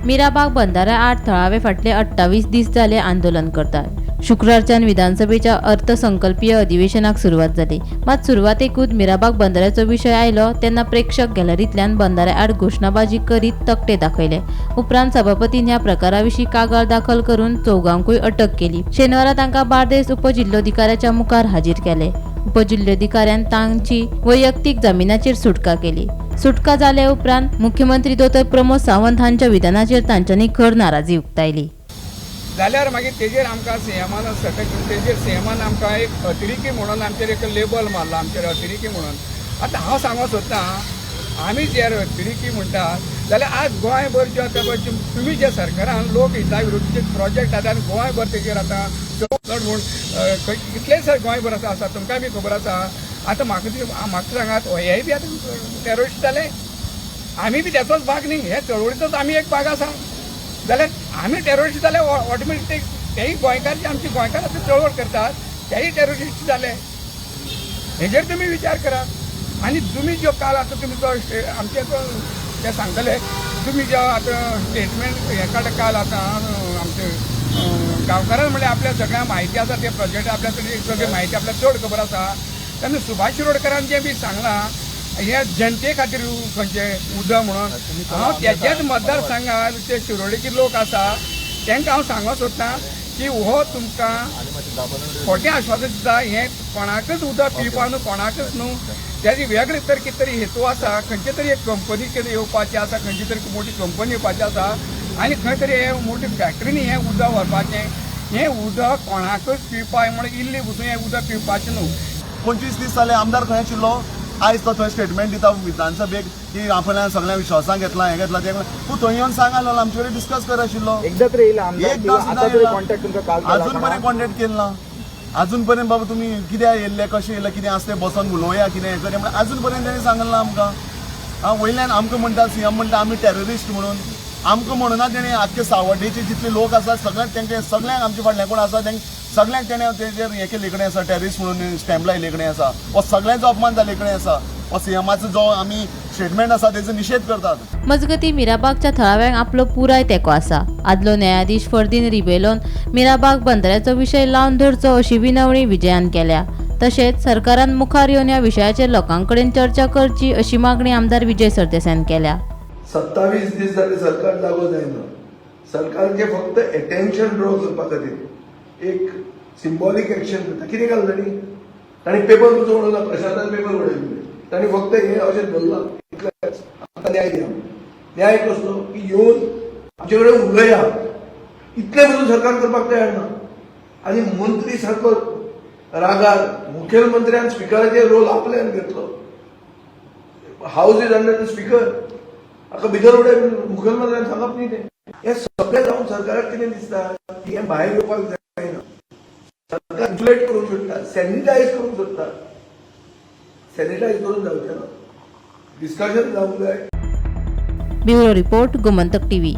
मिराबाग बंधाऱ्या आड थळावे फाटले 28 दीस जाले आंदोलन करतात. शुक्रारच्यान विधानसभेच्या अर्थसंकल्पीय अधिवेशनाक सुरवात जाली. मात सुरवातेकूच मिराबाग बंधाऱ्याचो विशय आयलो तेन्ना प्रेक्षक गॅलरींतल्यान बंधाऱ्या आड घोशणाबाजी करीत तकटे दाखयले. उपरांत सभापतीन ह्या प्रकारा विशीं कागाळ दाखल करून चौगांकूय अटक केली. शेनवारा तांकां बार्देस उपजिल्होधिकाऱ्याच्या मुखार हाजीर केले. उपजिल्होधिकाऱ्यान तांची वैयक्तीक जामिनाचेर सुटका केली. सुटका जाले उपरांत मुख्यमंत्री दोतोर प्रमोद सावंत हांच्या विधानाचेर तांच्यांनी खर नाराजी उक्तायली. जाल्यार मागीर तेजेर आमकां सीएमान सटक, तेजेर सीएमान आमकां एक अतिरेकी म्हणून आमचेर एक लेबल मारला, आमचेर अतिरेकी म्हणून. आतां हांव सांगूंक सोदतां, आमी जे अतिरेकी म्हणटात जाल्यार आज गोंयभर जे आतां पळय तुमी जे सरकारान लोकहिता विरुद्धचे प्रोजेक्ट आतां आनी गोंयभर तेजेर आतां चड म्हूण खंय कितलेय सर गोंयभर आसा आसा, तुमकां बी खबर आसा. आतां म्हाका सांगात, हेय बी आतां टेररिस्ट जाले? आमी बी त्याचोच भाग न्ही? हे चळवळीचोच आमी एक भाग आसा. जाल्यार आमी टेररिस्ट जाले, ऑटोमॅटीक तेय गोंयकार जे आमचे गोंयकार आतां चळवळ करतात तेय टेररिस्ट जाले. हेजेर तुमी विचार करात. आनी तुमी ज्यो काल आतां तुमी जो आमचे तो ते सांगतले, तुमी जो आतां स्टेटमेंट हें काडटा काल, आतां आमचे गांवकारान म्हणल्यार आपल्या सगळ्या म्हायती आसा, ते प्रोजेक्ट आपल्या सगळी म्हायती आपल्याक चड खबर आसा. तेन्ना सुभाष शिरोडकरान जें बी सांगलां हे जनते खातीर खंयचें उदक म्हणून, हांव तेज्याच मतदारसंघात ते शिरोडेचे लोक आसा तांकां हांव सांगूंक सोदतां की हो तुमकां खोटें आश्वासन दिता. हें कोणाकच उदक पिवपा न्हू, कोणाकच न्हू. तेजी वेगळे तर कितें तरी हेतू आसा. खंयचे तरी एक कंपनी कितें येवपाची आसा, खंयची तरी मोठी कंपनी येवपाची आसा आनी खंय तरी हे मोठी फॅक्टरीनी हें उदक व्हरपाचें. हें उदक कोणाकच पिवपाक म्हणून इल्ली पसून हें उदक पिवपाचें न्हू. 25 दीस जाले, आमदार खंय आशिल्लो? आयज तो थंय स्टेटमेंट दिता विधानसभेक की आपल्यान सगळ्यांक विश्वासान घेतला, हें घेतला, तें घेतलां. तूं थंय येवन सांग आसलो, आमचे कडेन डिस्कस कर आशिल्लो. एकदा तरी येयला आमदार एकदां किंवा सुद्दां आता तरी येयला. कॉन्टॅक्ट तुमकां काल केला अजून पर्यंत कोणाक? कॉन्टॅक्ट केला ना. अजून पर्यंत बाबा तुमी कित्याक येयल्ले, कशें येयले, कितें आसा तें बसोन उलोवया, कितें हें करया म्हणून अजून पर्यंत तेणी सांगलें ना आमकां. आं, वयल्यान आमकां म्हणटा, सीएम म्हणटा आमी टेररिस्ट म्हणून. आमकां म्हणूना तेणें, आख्खे सावड्डेचे जितले लोक आसा सगळ्यांक, तेंचे सगळ्यांक, आमचे फाटल्यान कोण आसा तेंक सगळ्यांक तेणें तेजेर हें केल्ले कडेन आसा, टेररिस्ट म्हणून स्टॅम्प लायिल्ले कडेन आसा. हो सगळ्यांचो अपमान जाल्ले कडेन आसा. हो सीएमाचो जो आमी स्टेटमेंट आसा तेजो निशेध करतात. मजगती, मिराबागच्या थळाव्यांक आपलो पुराय तेंको आसा. आदलो न्यायाधीश फर्दीन रिबेलोन मिराबाग बंदराचो विशय लावन धरचो अशी विनवणी विजयान केल्या. तशेंच सरकारान मुखार येवन ह्या विशयाचेर लोकांकडेन चर्चा करची अशी मागणी आमदार विजय सरदेसायान केल्या. 27 दीस जाले, सरकार जागो जायना. सरकारचे फक्त एटेन्शन ड्रॉ करपा खातीर एक सिंबॉलीक एक्शन करता. कितें केलें तांणी? तांणी पेपर पसून उडोवना, प्रशांतान पेपर उडयले. तांणी फक्त हें अशें धरलां, इतलेंच. आमकां न्याय दिया. न्याय कसलो? की येवन आमचे कडेन उलया, इतलें पसून सरकार करपाक तयार ना. आनी मंत्री सारको रागार. मुखेलमंत्र्यान स्पिकराचेर रोल आपल्यान घेतलो. House is under the speaker. हाका भितर उडय मुखेलमंत्र्यान सांगप न्ही तें. हें सगळें जावन सरकाराक कितें दिसता की हें भायर येवपाक जायना. सरकार इन्सुलेट करूंक सोदता, सॅनिटायज करूंक सोदता. सॅनिटायज करून जावचें ना, डिस्कशन जावंक जाय. Bureau report, Gomantak TV.